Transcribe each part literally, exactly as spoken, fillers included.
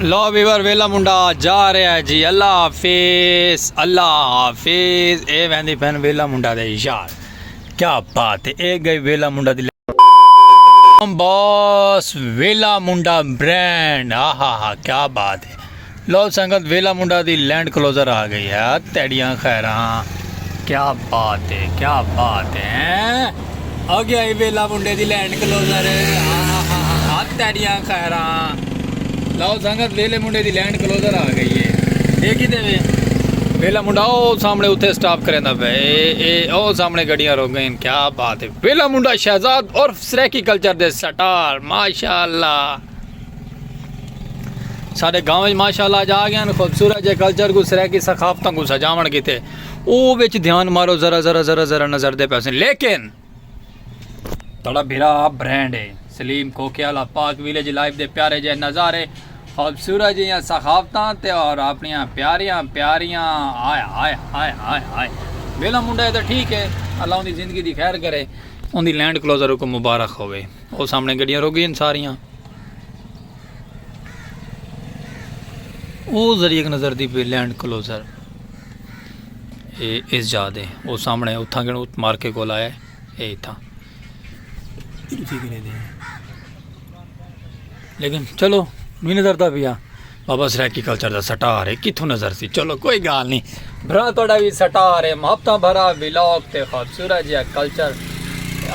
لو ویور، ویلا منڈا جا رہا ہے جی، اللہ حافظ، اللہ حافظ۔ اے ویندی پن ویلا منڈا دے یار، کیا بات ہے۔ اے گئی ویلا منڈا دی لے-، باس ویلا منڈا برانڈ، آہا ہا، کیا بات ہے۔ لو سنگت، ویلا منڈا دی لینڈ کلوزر آ گئی ہے۔ تیڑیاں خیراں، کیا بات ہے، کیا بات ہے۔ آ گیا اے ویلا منڈے دی لینڈ کلوزر۔ آہا ہا ہا، تیڑیاں خیراں۔ لو سنگت، ویلے منڈے دی لینڈ کلوزر آ گئی ہے۔ دیکھی تے وے، ویلا منڈا او سامنے اتھے سٹاپ کریندا پے۔ اے، اے، او سامنے گڈیاں رک گئین۔ کیا بات ہے۔ ویلا منڈا شہزاد عرف سرائیکی کلچر دے سٹار، ماشاءاللہ۔ ساڈے گاؤں وچ ماشاءاللہ اج آ گئین، خوبصورت جے کلچر کوں، سرائیکی ثقافتاں کوں سجاوݨ کیتے۔ او وچ دھیان مارو، ذرا، ذرا، ذرا، ذرا نظر دے پیسن۔ لیکن تہاڈا بھرا برانڈ ہے سلیم کھوکھے والا، پاک ویلیج لائف دے پیارے جے نظارے، خوبصورت جیاں ثقافتاں تے اور اپنیاں پیاریاں پیاریاں، ہائے ہائے ہائے ہائے ہائے۔ ویلا منڈا ہے تاں ٹھیک ہے، اللہ اوندی زندگی دی خیر کرے، اوندی لینڈ کلوزر کوں مبارک ہووے۔ او سامنے گڈیاں رک گئین ساریاں۔ او ذریعے نظر دی پئی لینڈ کلوزر۔ اے اس جا دے، او سامنے اتھاں گن ات مار کے کول آیا ہے، اے اتھاں۔ لیکن چلو، نہیں نظر دا پیا۔ بابا سرائیکی کلچر دا سٹار ہے، کتھوں نظر سی؟ چلو کوئی گال نہیں، بھرا تہاڈا وی سٹار ہے۔ محبتاں بھرا ولاگ تے خوبصورت جیہا کلچر،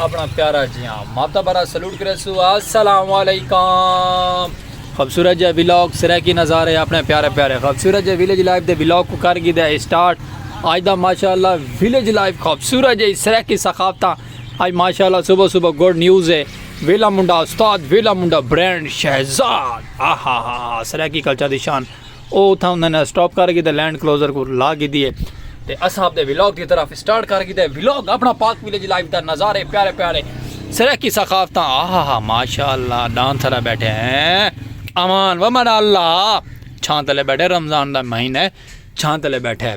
اپنا پیارا جیہاں محبتاں بھرا سلوٹ کریسو۔ السلام علیکم۔ خوبصورت جیہا ولاگ، سرائیکی نظارے، اپنے پیارے پیارے خوبصورت جیہے ویلیج لائف دے ولاگ کوں کر گھدا ہے اسٹارٹ۔ اج دا ماشاءاللہ ویلیج لائف خوبصورت جیہی سرائیکی ثقافتاں۔ اج ماشاءاللہ صبح صبح گڈ نیوز ہے۔ ویلا منڈا استاد، ویلا منڈا برانڈ شہزاد۔ آہا ہا ہا، سرائیکی کلچر دی شان۔ او اتھاں انہاں نے سٹاپ کر گھدا، لینڈ کلوزر کوں لا گھدی ہے۔ تے اساں اپنے ولاگ دی طرف سٹارٹ کر گھدا ہے۔ ولاگ اپنا پاک ویلیج لائف دا نظارے پیارے پیارے۔ سرائیکی ثقافتاں، آہا ہا، ماشاءاللہ، ڈان تھرا بیٹھے ہیں۔ امان و من اللہ، چھاں تلے بیٹھے، رمضان دا مہینہ ہے، چھاں تلے بیٹھے۔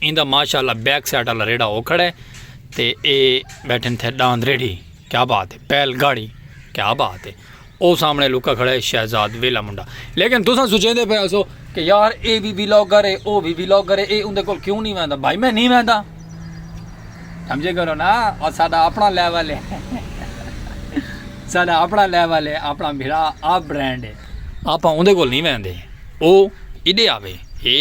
ایندا ماشاءاللہ بیک سائیڈ والا ریڑھا او کھڑا ہے تے اے بیٹھن تھے ڈاند ریڑھی، کیا بات ہے، بیل گاڑی، کیا بات ہے۔ او سامنے لکا کھڑا ہے شہزاد ویلا منڈا۔ لیکن تساں سوچیندے پئے ہسو کہ یار اے وی ولاگر ہے، او وی ولاگر ہے، اے اوندے کول کیوں نہیں ویندا؟ بھائی میں نہیں ویندا۔ سمجھے کرو نا، اور ساڈا اپنا لیول ہے۔ ساڈا اپنا لیول ہے، اپنا بھرا آپ برانڈ ہے۔ آپاں اوندے کول نہیں ویندے۔ او ایڈے آوے، اے،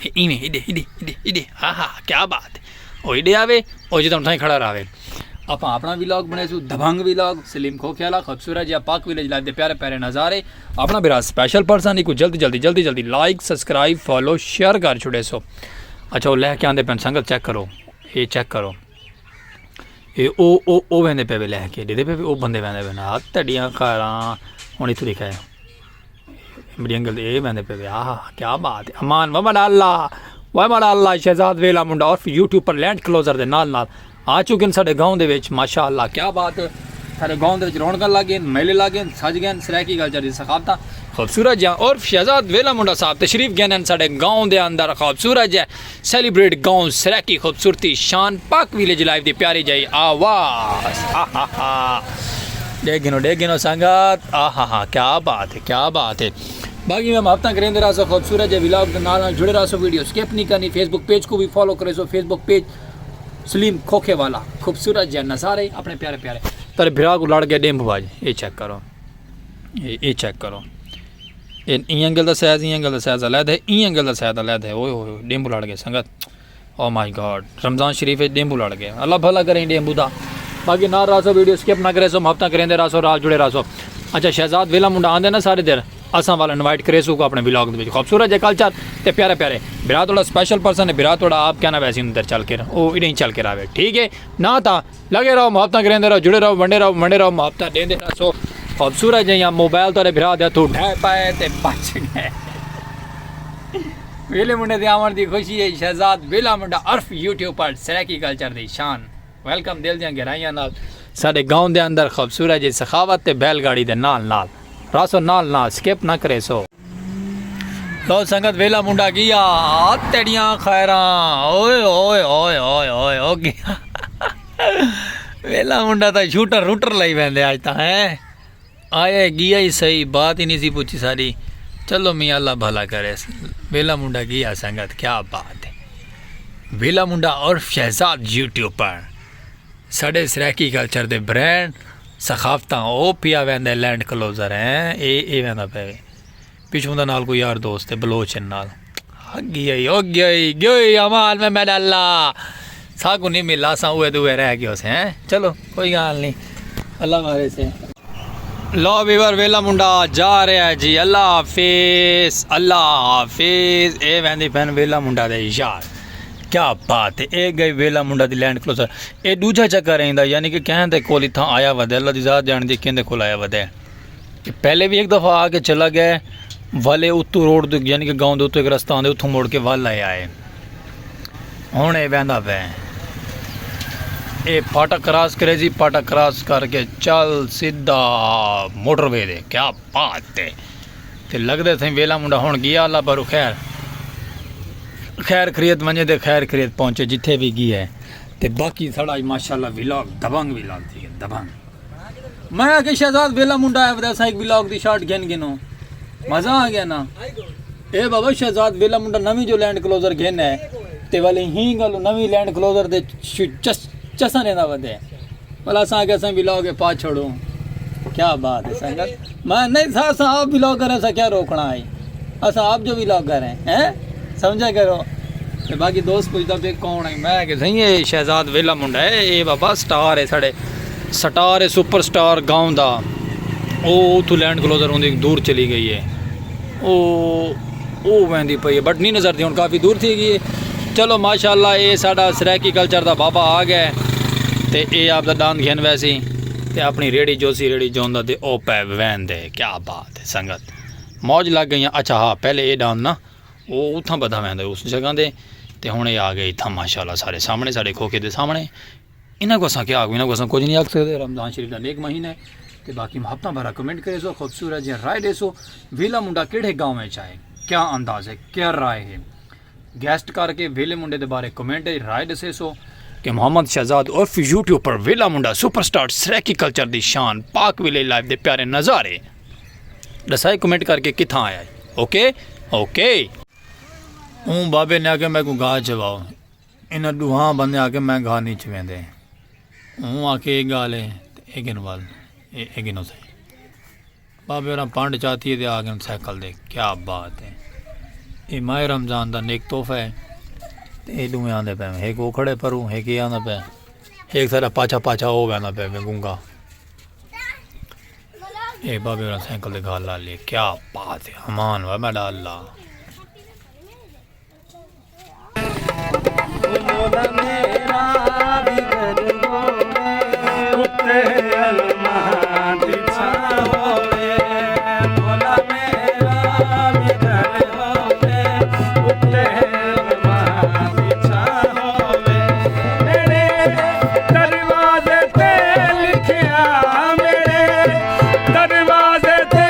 اے ایویں ایڈے، ایڈے، ایڈے، ایڈے۔ ہا ہا، کیا بات ہے۔ او ایڈے آوے، او جتھاں اتھاں ہی کھڑا رہوے۔ آپاں اپنا ولاگ بنائیسوں، دبنگ ولاگ، سلیم کھوکھے والا، خوبصورت جیہا پاک ویلیج لائف دے پیارے پیارے نظارے۔ اپنا بھرا سپیشل پرسن، ایکوں جلدی جلدی، جلدی جلدی لائک، سبسکرائب، فالو، شیئر کر چھوڑیسو۔ اچھا، او لہہ کے آندے پن، سنگت چیک کرو، اے چیک کرو۔ اے او، او، او ویندے پئے وے لہہ کے، ڈیدے پئے وے او بندے ویندے پئے نا، تیڈیاں خیراں، ہن اتھوں ڈیکھا ہے۔ بڑی انگل دے اے ویندے پئے وے، آہا، کیا بات ہے۔ امان، و ماڑا اللہ، و ماڑا اللہ، شہزاد ویلا منڈا عرف یوٹیوب پر لینڈ کلوزر دے نال نال آ چکن ساڈے گاؤں دے وچ، ماشاءاللہ، کیا بات ہے۔ ساڈے گاؤں دے وچ رونقاں لگ گئن، میلے لگ گئن، سج گئن، سرائیکی کلچر دی ثقافتاں، خوبصورت جیاں عرف شہزاد ویلا منڈا صاحب تشریف گھن ہن ساڈے گاؤں دے اندر، خوبصورت جے سیلیبریٹ گاؤں سرائیکی خوبصورتی شان پاک ویلیج لائف دی پیاری جائی آواز۔ ہا ہا ہا۔ ڈیکھ گھنو، ڈیکھ گھنو سنگت۔ آہا ہا، کیا بات ہے، کیا بات ہے۔ باقی میں محبتاں کریندے رہسو، خوبصورت جے ولاگ دے نال نال جڑے رہسو، ویڈیو سکپ نہیں کرنی۔ فیس بک پیج کوں وی فالو کریسو، فیس بک پیج سلیم کھوکھے والا۔ خوبصورت جے نظارے اپنے پیارے پیارے۔ تیرے بھرا کوں لڑ گئے ڈیمبو اج، اے چیک کرو، اے، اے چیک کرو۔ اے، ایں اینگل دا سائز، ایں اینگل دا سائز علیحدہ ہے، ایں اینگل دا سائز علیحدہ ہے۔ اوئے ہوئے ہوئے، ڈیمبو لڑ گئے سنگت۔ او مائی گاڈ، رمضان شریف وچ ڈیمبو لڑ گئے۔ اللہ بھلا کریں ڈیمبو دا۔ باقی نال رہسو، ویڈیو سکپ نہ کریسو، محبتاں کریندے رہسو، رال جڑے رہسو۔ اچھا، شہزاد ویلا منڈا آندے نا سارے دیر، اساں ول انوائٹ کریسوں کو اپنے ولاگ دے وچ۔ خوبصورت جے کلچر تے پیارے پیارے بھرا، تہاڈا سپیشل پرسن ہے بھرا، تہاڈا آپ کیا نہ ویسی اندر چل کے، او ایڈے ہی چل کے راوے، ٹھیک ہے نا؟ تاں لگے رہو، محبتاں کریندے رہو، جڑے رہو، ونڈے رہو، ونڈے رہو، محبتاں ڈیندے رہسو۔ خوبصورت جیاں موبائل تہاڈے بھرا دے ہتھوں ڈھے پائے تے بچ گئے۔ ویلے منڈے دے آوݨ دی خوشی ہے، شہزاد ویلا منڈا عرف یوٹیوب پر سرائیکی کلچر دی شان۔ ویلکم دل دیاں گہرائیاں نال۔ ساڈے گاؤں دے اندر خوبصورت جی سخاوت تے بیل گاڑی دے نال نال رہسو، نال نال سکپ نہ کریسو۔ لو سنگت، ویلا منڈا گیا، آ تیڈیاں خیراں۔ اوئے اوئے اوئے اوئے اوئے، او گیا۔ ویلا منڈا تاں شوٹر روٹر لائی ویندے اج تاں، ہیں؟ آئے گیا ہی صحیح، بات ہی نہیں سی پوچھی ساری۔ چلو میاں اللہ بھلا کرے۔ ویلا منڈا گیا سنگت، کیا بات ہے۔ ویلا منڈا عرف شہزاد یوٹیوبر، ساڈے سرائیکی کلچر دے برانڈ، ثقافتاں او پیا ویندے لینڈ کلوزر ہیں، اے اے ویندا پے۔ پچھوں دا نال کوئی یار دوست ہے بلوچ ہیں نال۔ گئی او گئی گئی امان میں میڈا اللہ، ساکو نہیں ملا، سا اوے دوے رہ گئے سے ہیں۔ چلو کوئی گال نہیں، اللہ مارے سے۔ لو ویور، ویلا منڈا جا رہا ہے جی، اللہ حافظ، اللہ حافظ۔ اے ویندی پین ویلا منڈا دے یار، کیا بات ہے۔ اے گئی ویلا منڈا دی لینڈ کلوزر۔ اے دوجھا چکر ایندا، یعنی کہ کہیں دے کول اتھاں آیا ودے، اللہ دی ذات جان دی کہیں دے کول آیا ودے۔ کہ پہلے بھی ایک دفعہ آ کے چلا گئے، والے اتو روڈ دے، یعنی کہ گاؤں دے اتو ایک رستہ آندے، اتھوں مڑ کے ول آیا ہے۔ ہن اے ویندا پے، اے پھاٹک کراس کرے جی، پھاٹک کراس کر کے چل سیدھا موٹر وے دے۔ کیا بات ہے۔ تے لگدے سائیں ویلا منڈا ہن گیا، اللہ پاروں خیر، خیر خریت ونجے تے خیر خریت پہنچے جتھے بھی گیا ہے۔ تے باقی ساڈا اج ماشاءاللہ ولاگ دبنگ ولاگ تھی گیا، دبنگ۔ میں آکھیا شہزاد ویلا منڈا ہے، ودے اساں ہک ولاگ دی شاٹ گھن گھنوں۔ مزہ آ گیا نا۔ اے بابا شہزاد ویلا منڈا نویں جو لینڈ کلوزر گھن ہے، تے والے ہی گل نویں لینڈ کلوزر دے چ-، چس-، چسن ایندا ودے۔ بھلا اساں آکھیا اساں ولاگ اے پا چھوڑوں۔ کیا بات ہے سنگت۔ میں نہیں سا، اساں آپ ولاگر ہیں، اساں کیا روکنا ہے؟ اساں آپ جو ولاگر ہیں، ہیں؟ سمجھا کرو۔ تے باقی دوست پوچھدا پے کون ہے؟ میں کہ سائیں اے شہزاد ویلا منڈا ہے، اے بابا سٹار ہے ساڈے، سٹار ہے، سپر سٹار گاؤں دا۔ او اتھوں لینڈ کلوزر ہوندی دور چلی گئی ہے۔ او، او ویندی پئی ہے، بٹ نہیں نظر دی، ہن کافی دور تھی گئی ہے۔ چلو ماشاءاللہ، اے ساڈا سرائیکی کلچر دا بابا آ گیا ہے۔ تے اے آپ دا ڈاند گھن ویسی تے اپنی ریڑھی جوسی، ریڑھی جوندا تے او پے ویندے۔ کیا بات ہے سنگت، موج لگ گئی۔ اچھا ہاں، پہلے اے ڈاند نا او اتھاں بدھا ویندا اس جگہ دے، تے ہن اے آ گئے اتھاں ماشاءاللہ سارے سامنے، ساڈے کھوکھے دے سامنے۔ انہاں کوں اساں کیا آکھوں، انہاں کوں اساں کجھ نہیں آکھ سکدے۔ رمضان شریف دا نیک مہینہ ہے، تے باقی محبتاں بھرا کمنٹ کریسو، خوبصورت جیاں رائے ڈیسو، ویلا منڈا کیڑھے گاؤں وچ آئے، کیا انداز ہے، کیا رائے ہے، گیسٹ کر کے ویلے منڈے دے بارے کمنٹ وچ رائے ڈسیسو کہ محمد شہزاد عرف یوٹیوب پر ویلا منڈا سپر سٹار سرائیکی کلچر دی شان، پاک ویلے لائیو دے پیارے نظارے۔ ڈسائے کمنٹ کر کے کتھاں آیا ہے۔ اوکے، اوکے۔ اوں بابے نے آکھیا میکوں گھا چواؤ۔ انہاں ڈوہاں بندے آکھیا میں گھا نہیں چویندے۔ اوں آکھیا اے گالھ ہے تے اے گھن ول، اے، اے گھنو سہی۔ بابے ہوراں پانڈ چاتی تے آ گئے سائیکل دے۔ کیا بات ہے۔ اے ماہ رمضان دا نیک تحفہ ہے۔ تے اے ڈوہیں آندے پئے، ہک او کھڑے پروں، ہک اے آندا پئے، ہک ساڈا پاچھا پاچھا او ویندا پئے، گنگا۔ اے بابے ہوراں سائیکل دے گھا لا لے۔ کیا بات ہے، امان وا میڈا اللہ۔ دروازے تے لکھیا میݙے، دروازے تے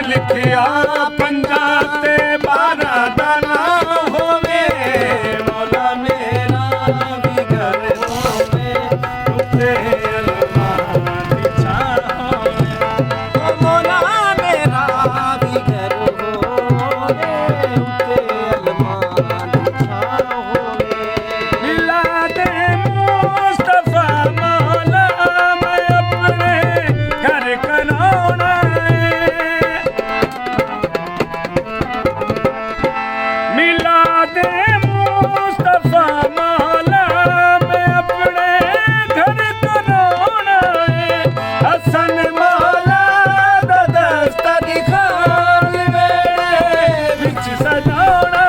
لکھیا پنجاہ تے ٻارہاں دا ناں ہووے، مولا میرا بھی گھر ہووے، اتے علماء دی چھاں ہووے۔ او مولا میرا بھی گھر ہووے، اتے علماء دی چھاں ہووے۔ میلاد مصطفیٰ مولا میں اپݨے گھر کراوݨا ہے۔ میلاد مصطفیٰ مولا میں اپݨے گھر کراوݨا ہے۔ حسن مولا دا دسترخوان ویڑھے وچ سجاوݨا۔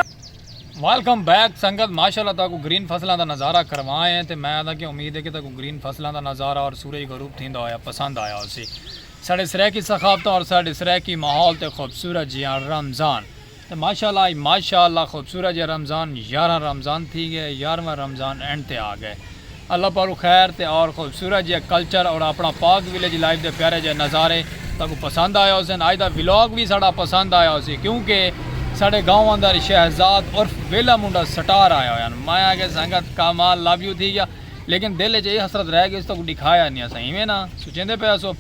ویلکم بیک سنگت، ماشاءاللہ تہاکوں گرین فصلاں دا نظارہ کروائے ہیں تے میں آہداں کہ امید ہے کہ تہاکوں گرین فصلاں دا نظارہ اور سورج غروب تھیندا ہویا پسند آیا ہوسی۔ ساݙے سرائیکی ثقافتاں اور ساݙے سرائیکی ماحول تے خوبصورت جیہاں رمضان۔ تے ماشاءاللہ، ماشاءاللہ خوبصورت جیہاں رمضان، یارہاں رمضان تھی ڳئے، یارہواں رمضان اینڈ تے آ ڳئے۔ اللہ پاروں خیر تے اور خوبصورت جیہاں کلچر اور اپݨا پاک ولیج لائف دے پیارے جیہے نظارے تہاکوں پسند آئے ہوسن۔ اڄ دا ولاگ وی ساݙا پسند آیا ہوسی، کیونکہ ساݙے گاؤں اندر شہزاد عرف ویلا منڈا سٹار آئے ہوئے ہن۔ میں آکھیا سنگت کمال، لو یو تھی ڳیا، لیکن دل اچ اے حسرت رہ ڳئی، اس تہاکوں ݙکھایا نی اساں، ایویں نا سوچیندے پئے ہسو۔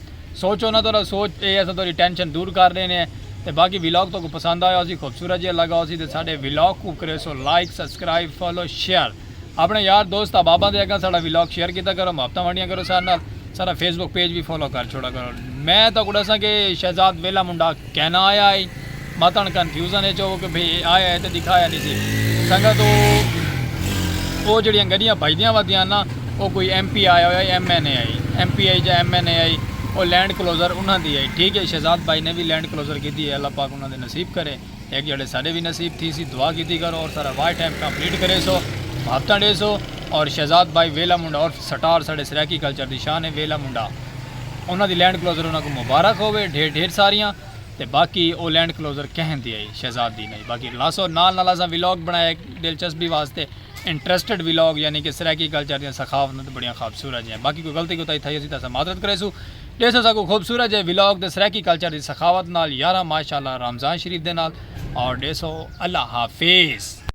سوچو نا، تہاݙا سوچ اے اساں تہاݙی ٹینشن دور کر ݙینے ہیں۔ تے باقی ولاگ تہاکوں پسند آیا ہوسی، خوبصورت جیہا لگا ہوسی تے ساڈے ولاگ کوں کریسو لائک، سبسکرائب، فالو، شیئر۔ اپنے یار دوست احباباں دے اگاں ساڈا ولاگ شیئر کیتا کرو، محبتاں ونڈیاں کرو ساڈے نال۔ ساڈا فیس بک پیج وی فالو کر چھوڑا کرو۔ میں تہاکوں ڈساں کہ شہزاد ویلا منڈا کینا آیا ہئی، متن کنفیوژن اچ ہو کہ بھئی آیا ہے تے دکھایا نہیں سی۔ سنگت او او جڑیاں گڈیاں بھجدیاں ودیاں نا، او کوئی ایم پی آیا ہویا، ایم این اے آئی، ایم پی آئی یا ایم این اے آئی، او لینڈ کلوزر انہاں دی آئی۔ ٹھیک ہے، شہزاد بھائی نے وی لینڈ کلوزر کیتی ہے، اللہ پاک انہاں دے نصیب کرے۔ ہک جیڑھے ساڈے وی نصیب تھیسی، دعا کیتی کرو اور سارا واچ ٹائم کمپلیٹ کریسو، محبتاں ڈیسو۔ اور شہزاد بھائی ویلا منڈا عرف سٹار ساڈے سرائیکی کلچر دی شان ہے، ویلا منڈا۔ انہاں دی لینڈ کلوزر انہاں کوں مبارک ہووے ڈھیر ڈھیر ساریاں۔ تے باقی او لینڈ کلوزر کہیں دی ہئی، شہزاد دی نہیں۔ باقی لاسو نال نال اساں ولاگ بنایا ہک دلچسپی واسطے، انٹرسٹڈ ولاگ، یعنی کہ سرائیکی کلچر دیاں سخاوتاں تے بڑیاں خوبصورت جیاں۔ باقی کوئی غلطی کوتاہی تھئی ہوسی تاں اساں معذرت کریسوں۔ ڈیسو ساکوں خوبصورت جے ولاگ تے سرائیکی کلچر دی سخاوت نال یارہ ماشاءاللہ رمضان شریف دے نال۔ اور ڈیسو، اللہ حافظ۔